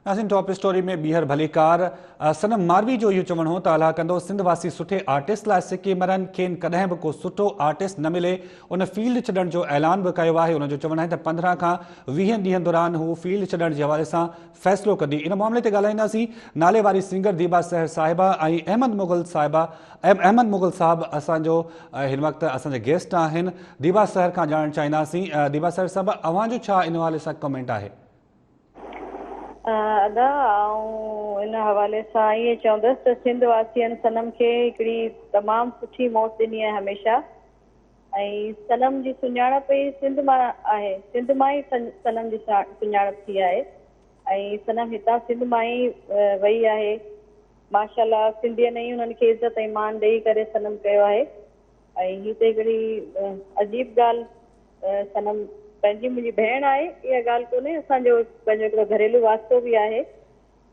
ناظرين top story ۾ ٻيهر ڀليڪار صنم ماروي جو اهو چوڻ هو ته الله ڪندو سنڌ واسي سٺي آرٽسٽ لاء سڪي مرن کين ڪڏهن به ڪو سٺو آرٽسٽ نه ملي ان فيلڊ ڇڏڻ جو اعلان به ڪيو آهي ان جو چوڻ آهي ته 15 کان 20 ڏينهن دوران هو فيلڊ ڇڏڻ جي حوالي سان فيصلو ڪندي ان معاملي تي ڳالهائينداسين نالي واري سنگر ديبا سحر صاحبه ۽ احمد مغل صاحبه احمد مغل صاحب اسان جو هن وقت اسان جا گيسٽ آهن ديبا سحر کان ڄاڻڻ چاهينداسين ديبا سحر صاحبه اوهان جو ڇا ان حوالي سان ڪمينٽ آهي؟ ادا آئون ان حوالي سان ائين چوندس ته سنڌ واسين صنم کي هڪڙي تمام سٺي موٽ ڏني آهي هميشه ۽ صنم جي سڃاڻپ ئي سنڌ مان آهي سنڌ مان ئي صنم جي سڃاڻپ ٿي آهي ۽ صنم هتان سنڌ مان ئي وئي آهي ماشاءالله سنڌين ئي انهن کي عزت ۽ مان ڏئي ڪري صنم ڪيو آهي ۽ هي ته هڪڙي عجيب ڳالهه صنم پنهنجي منهنجي ڀيڻ آهي اها ڳالهه ڪونهي اسان جو پنهنجو هڪڙو گهريلو واسطو به آهي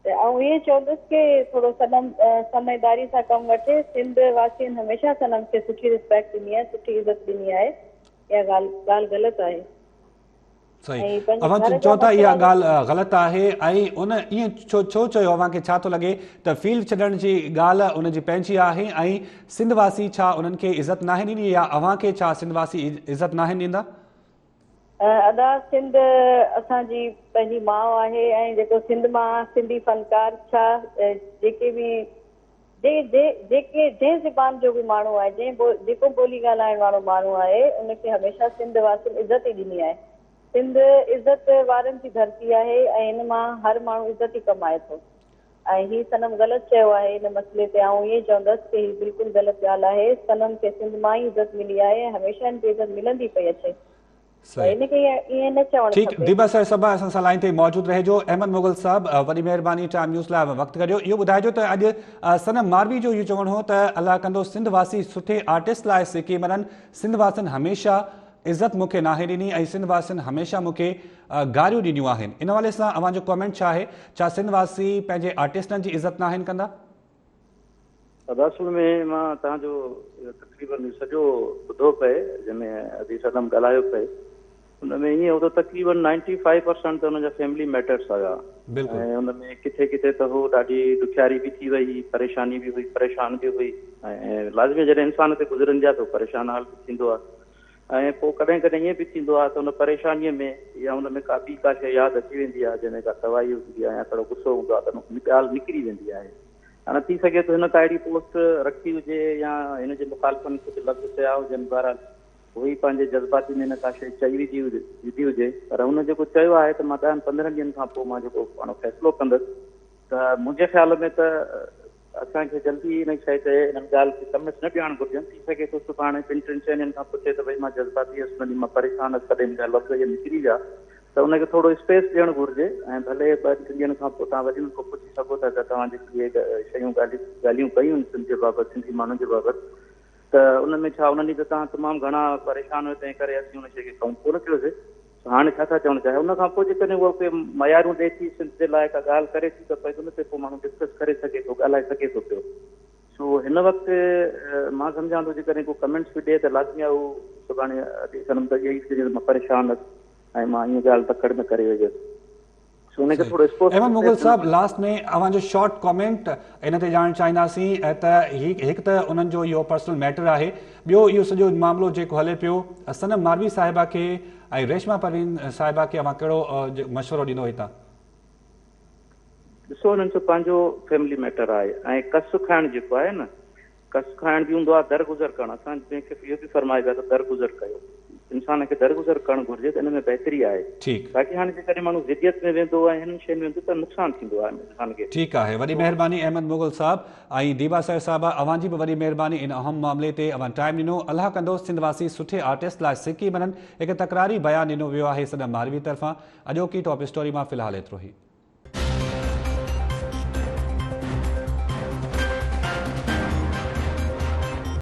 ته آئون ائين چوندس ڪي ٿورو صنم سمجهداري سان ڪم وٺي سنڌ واسين هميشه صنم کي سٺي رسپيڪٽ ڏني آهي سٺي عزت ڏني آهي اها ڳالهه ڳالهه غلط آهي. صحيح اوهان چئو ٿا اها ڳالهه غلط آهي ۽ ان ائين ڇو ڇو چيو اوهان کي ڇا ٿو لڳي ته فيلڊ ڇڏڻ جي ڳالهه ان جي پنهنجي آهي ۽ سنڌ واسي ڇا انهن کي عزت ناهن ڏني يا اوهان کي ڇا سنڌ واسي عزت ناهن ڏيندا؟ ادا سنڌ اسان جي پنهنجي ماء آهي ۽ جيڪو سنڌ مان سنڌي فنڪار ڇا جيڪي به جي جي جيڪي جنهن زبان جو به ماڻهو آهي جنهن جيڪو ٻولي ڳالهائڻ وارو ماڻهو آهي ان کي هميشه سنڌ واسين عزت ئي ڏني آهي سنڌ عزت وارن جي ڌرتي آهي ۽ ان مان هر ماڻهو عزت ئي ڪمائي ٿو ۽ هي صنم غلط چيو آهي ان مسئلي تي آئون ائين چوندس ڪي هي بلڪل غلط ڳالهه آهي صنم کي سنڌ مان ئي عزت ملي آهي ۽ هميشه ان کي عزت ملندي پئي اچي. صحيح ان کي ائين نه چوڻ ٺيڪ کپي. ديبا سر صاحب اسان سان لائين تي موجود رهجو احمد مغل صاحب وڏي مهرباني ٽائيم نيوز لاء وقت ڪڍيو اهو ٻڌائجو ته اڄ صنم ماروي جو اهو چوڻ هو ته الله ڪندو سنڌ واسي سٺي آرٽسٽ لاء سڪي مرن سنڌ واسين هميشه عزت مون کي ناهي ڏني ۽ سنڌ واسين هميشه مون کي گاريون ڏنيون آهن ان حوالي سان اوهان جو ڪمينٽ ڇا آهي ڇا سنڌ واسي پنهنجي آرٽسٽن جي عزت ناهن ڪندا؟ ادا اصل ۾ مان توهان جو تقريبن سڄو ٻڌو پئي جنهن ۾ ادي صنم ڳالهايو پئي ان ۾ ائين هو ته تقريبن نائنٽي فائيو پرسنٽ ته ان جا فيملي ميٽرس هيا ۽ ان ۾ ڪٿي ڪٿي ته هو ڏاڍي ڏکياري به ٿي وئي پريشاني به هئي پريشان به هئي ۽ لازمي جڏهن انسان تي گذرندي آهي ته پريشان حال به ٿيندو آهي ۽ پوء ڪڏهن ڪڏهن ائين به ٿيندو آهي ته ان پريشانيء ۾ يا ان ۾ ڪا ٻي ڪا شيء ياد اچي ويندي آهي جنهن ۾ ڪا توائي هوندي آهي يا ڪهڙو غصو هوندو آهي ته ان ڳالهه نڪري ويندي آهي هاڻي ٿي سگهي ٿو هن ڪا اهڙي پوسٽ رکي هجي يا هن جي مخالفن ڪجهه لفظ چيا هجن بهرحال هو ئي پنهنجي جذباتي ۾ هن ڪا شيء چئي وڌي وڌي هجي پر هن جيڪو چيو آهي ته مان ڏهن پندرهن ڏينهن کان پوء مان جيڪو پاڻ فيصلو ڪندس ته منهنجي خيال ۾ ته اسان کي جلدي ان شيء تي انهن ڳالهه کي ڪمينٽس نه ڏيڻ گهرجن ٿي سگهي ٿو سڀاڻي ٻن ٽن چئن ڏينهن کان پوء چئي ته ڀئي مان جذباتي هيس ان ڏينهن مان پريشان هيس تڏهن منهنجا لفظ اهي نڪري ويا ته ان کي ٿورو اسپيس ڏيڻ گهرجي ۽ ڀلي ٻن ٽن ڏينهن کان پوء توهان وري ان کان پڇي سگهو ٿا ته توهان جيڪي اهي شيون ڳالهيون ڳالهيون ڪيون آهن سنڌ جي بابت سنڌي ماڻهن جي بابت ته ان ۾ ڇا ان ڏينهن ته توهان تمام گهڻا پريشان هيو تنهن ڪري اسين ان شيء کي ڪائونٽ ڪونه ڪيوسي سو هاڻي ڇا ٿا چوڻ چاهيو ان کان پوء جيڪڏهن اها ڪي معيارون ڏئي ٿي سنڌ جي لاء ڪا ڳالهه ڪري ٿي ته پوء ان تي پوء ماڻهو ڊسڪس ڪري سگهي ٿو ڳالهائي سگهي ٿو پيو سو هن وقت مان سمجهان ٿو جيڪڏهن ڪو ڪمينٽس به ڏئي ته لازمي آهي هو سڀاڻي ادي صنم ته اهي ئي چوندي ته مان پريشان هئس ۽ مان ائين ڳالهه تڪڙ ۾ ڪري وئي هيس سو ان کي ٿورو اسپوس احمد مغل صاحب لاسٽ ۾ اوهان جو شارٽ ڪمينٽ ان تي ڄاڻڻ چاهينداسين ته هي هڪ ته انهن جو اهو پرسنل ميٽر آهي ٻيو اهو سڄو معاملو جيڪو هلي پيو صنم ماروي صاحبه کي ۽ ريشما پروين صاحبه کي اوهان ڪهڙو مشورو ڏيندو هتان؟ ڏسو انهن جو پنهنجو فيملي ميٽر آهي ۽ ڪس کائڻ جيڪو آهي نه ڪس کائڻ به هوندو آهي درگذر ڪرڻ اسان جنهن کي اهو به فرمايو ويو آهي ته درگذر ڪيو انسان کي درگذر ڪرڻ گهرجي ته ان ۾ بهتري آهي ٺيڪ. باقي هاڻي جيڪڏهن ماڻهو ضديت ۾ ويندو ۽ هنن شين ۾ ويندو ته نقصان ٿيندو آهي انسان کي. ٺيڪ آهي وڏي مهرباني احمد مغل صاحب ۽ ديبا سر صاحبه اوهان جي به وڏي مهرباني ان اهم معاملي تي اوهان ٽائيم ڏنو الله ڪندو سنڌ واسي سٺي آرٽسٽ لاء سڪي مرن هڪ تڪراري بيان ڏنو ويو آهي صنم ماروي طرفان اڄوڪي ٽاپ اسٽوري مان في الحال ايترو ئي.